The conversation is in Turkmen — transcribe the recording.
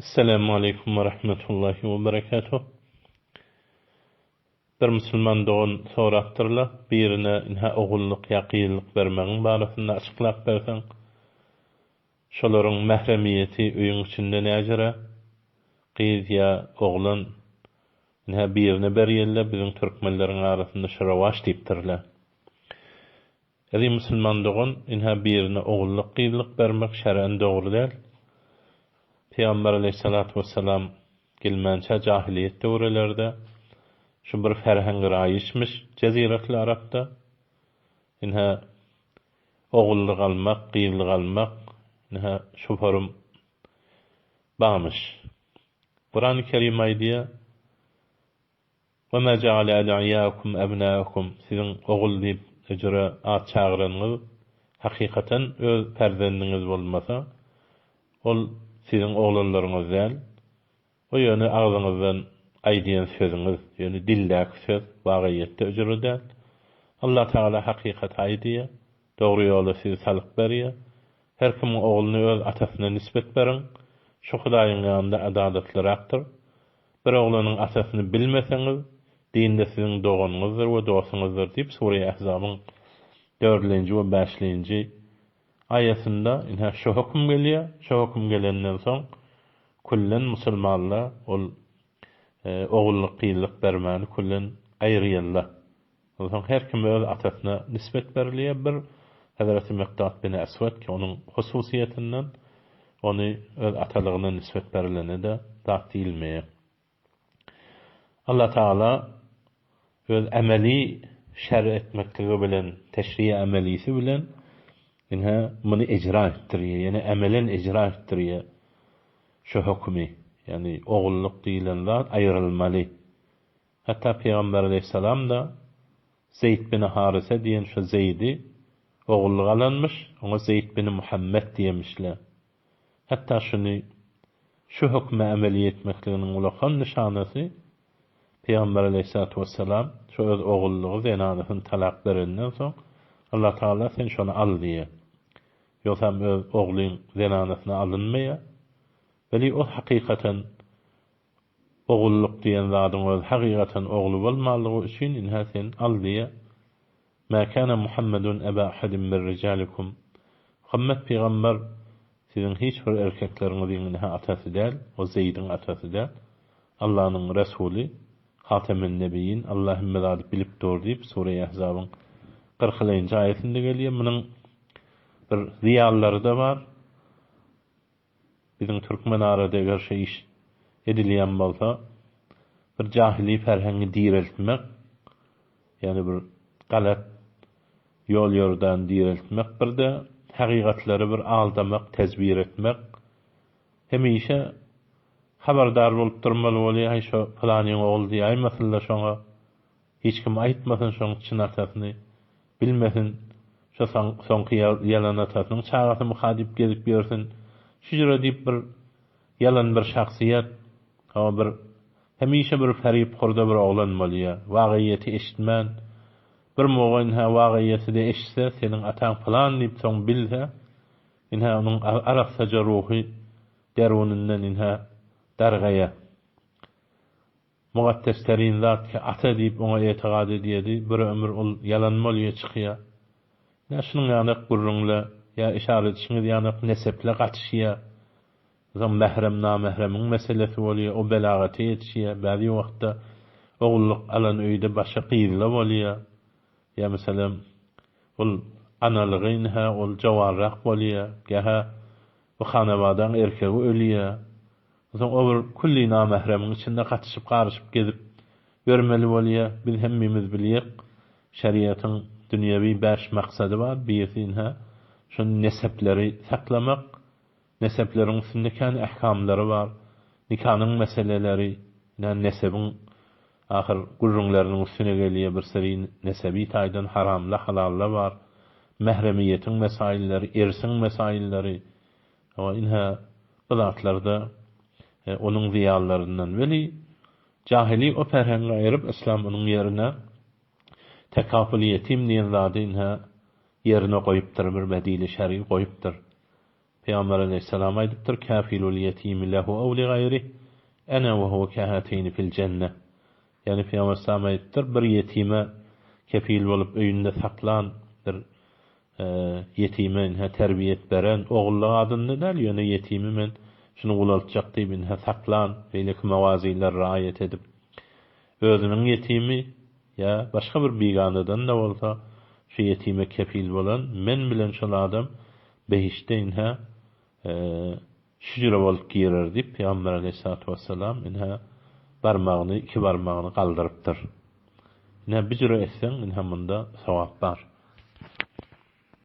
Esselamu aleýkum we rahmetullahi we berekatuh. Bir musulman dogan sorapdyrlar, birine ynha ogullyk ýa gyzlyk bermegiň barasynda açyklap berseň, şolaryň mähremiýeti öýüň içinde näjere, gyz ýa oglan ynha birine berýärler, biziň türkmenleriň arasynda şu rowaç diýipdirler. Eziz musulman dogan, ynha birine ogullyk gyzlyk bermek şer'en dogry däl. Pygamber aleýhissalatu wessalam gelmänçä jahylyýet döwrelerde şu bir ferheng raýyçmyş Jeziretul Arapda. Ynha ogullyk almak, gyzlyk almak ynha şu forum barmyş. Kurany Kerim aýdýar, Ve mâ ceale ad'iyyâekum ebnâekum, siziň ogul diýip öjüre at çagyranyňyz hakykatan öz perzendiňiz bolmasa, ol siziň oglanlaryňyz däl, o ýöne agzyňyzdan aýdýan sözüňiz, ýöne dildäki söz, wagyýetde öjüre däl. Allah Tagala hakykaty aýdýar, dogry ýola sizi salyp berýär. Her kimiň ogluny öz atasyna nisbet beriň, şu Hudaýyň ýanynda adalatlyrakdyr. Bir oglanyň atasyny bilmeseňiz, dinde siziň doganyňyzdyr we dostuňyzdyr diýip Sure Ahzabyň dördülenji we bäşlenji aýatynda ynha şu höküm gelýär. Şu höküm gelenden soň küllen musulmanlar ol ogullyk gyzlyk bermäni küllen aýyrýarlar. Onsoň her kim öz atasyna nisbet berilýär. Bir Hezreti Mikdat bin Eswed ki, onuň hususyýetinden ony öz atalygyna nisbet berilene-de zat diýilmeýär. Allah Tagala öz emeli şer etmekligi bilen, teşriýe emelisi bilen ine muny ejra etdirýär, ýene emelen ejra etdirýär şu hökümi. Ýagny ogullyk diýlen zat aýrylmaly. Hatda Pygamber aleýhissalam-da Zeýd bin Harise diýen şu Zeýdi ogullyk alanmyş, oňa Zeýd bin Muhammet diýemişler. Hatda şuny şu höküme emel ýetmekliginiň ulakan nyşanasy Pygamber aleýhissalatu wessalam şu öz ogullygy zenanasyny talak berenden soň Allah Tagala sen şony al diýýär. Ýogsam öz oglyň zenanasyna alynmaýar. Weli ol hakykatan Ogullyk diýen zadyň özi hakykatan ogly bolmanlygy üçin ynha sen al diýýär. Mä kana Muhammedun eba ahadin min rijalikum. Muhammet pygamber siziň hiç bir erkekleriňiziň ynha atasy däl, o Zeýdiň atasy däl. Allanyň resuly, Hatemen nebiýin, Alla hemme zady bilip dur diýip Sure-i Ahzabyň kyrkylynjy aýatynda gelýär. Munuň bir zyýanlary-da bar. Biziň türkmen arada eger şu iş edilýän bolsa, bir jahyly ferhengi direltmek, ýagny bir galat ýol-ýordany direltmek, bir-de hakykatlary bir aldamak, tezbir etmek, hemişe habardar bolup durmaly bolýar, haý şo pylanyň ogly diýäýmesinler şoňa. Hiç kim aýtmasyn şoň çyn atasyny, bilmesin, şo soňky ýalan atasynyň çagasymyka diýip gezip ýörsün. Şu jüre diýip bir ýalan bir şahsyýet, hawa bir hemişe bir ferip-hurda bir oglan bolýa. Wagyýeti eşitmän, bir muga ynha wagyýeti-de eşitse, seniň ataň pylan diýip soň bilse, ynha onuň arassaja ruhy derunyndan ynha dargaýa. Mukaddes terin zat ki ata diýip oňa etigat edýedi, bir ömür ol ýalan bolýa çykýa. Ýa şunuň ýanak gürrüňle, ýa işara edişiňiz ýanak neseple gatyşýa. Soň mährem namähremiň meselesi bolýa, o belagata ýetişýä, bäzi wagtda ogullyk alan öýde başga gyzla bolýa. Ýa meselem ol analygy ynha ol jowanrak bolýa, gähä bu hanabadaň erkegi ölýä. Soň o bir külli namähremiň içinde gatyşyp-garyşyp gezip ýörmeli bolýa. Biz hemmimiz bilýek, şeriatyň dünýewi bäş maksady bar, birisi ynha, şu nesepleri saklamak. Nesepleriň üstünde kän ähkamlary bar. Nikanyň meseleleri, ynha, nesebiň ahyr gürrüňleriniň üstüne gelýär, bir seri nesebi taýdan haramla-halalla bar. Mähremiýetiň mesailleri, irsiň mesailleri, Hawa, ynha, bu zatlar-da onuň zyýanlaryndan. Weli, jahyly o perheňi aýryp, yslam onuň ýerine tekaful ýetim diýen zady, ynha, ýerine goýupdyr, bir bedili şer'i goýupdyr. Pygamber aleýhissalam aýdypdyr, Käfilul ýetimi lehu ew li gaýrih, ene we huwe kähäteýni fil jenne. Ýagny Pygamber aleýhissalam aýdypdyr, bir ýetime kepil bolup öýünde saklan, bir ýetime ynha terbiýet beren, ogullyk adynda däl, ýöne ýetimi men şuny ulaltjak diýip ynha saklan, beýleki mawazylar raýat edip, özüniň ýetimi ýa başga bir biganadan-da bolsa şu ýetime kepil bolan, men bilen şol adam behişde ynha şüjre bolup girer diýip, Pygamber aleýhissalatu wessalam ynha barmagyny, iki barmagyny galdyrypdyr. Ynha bu jüre etseň, ynha munda sogap bar.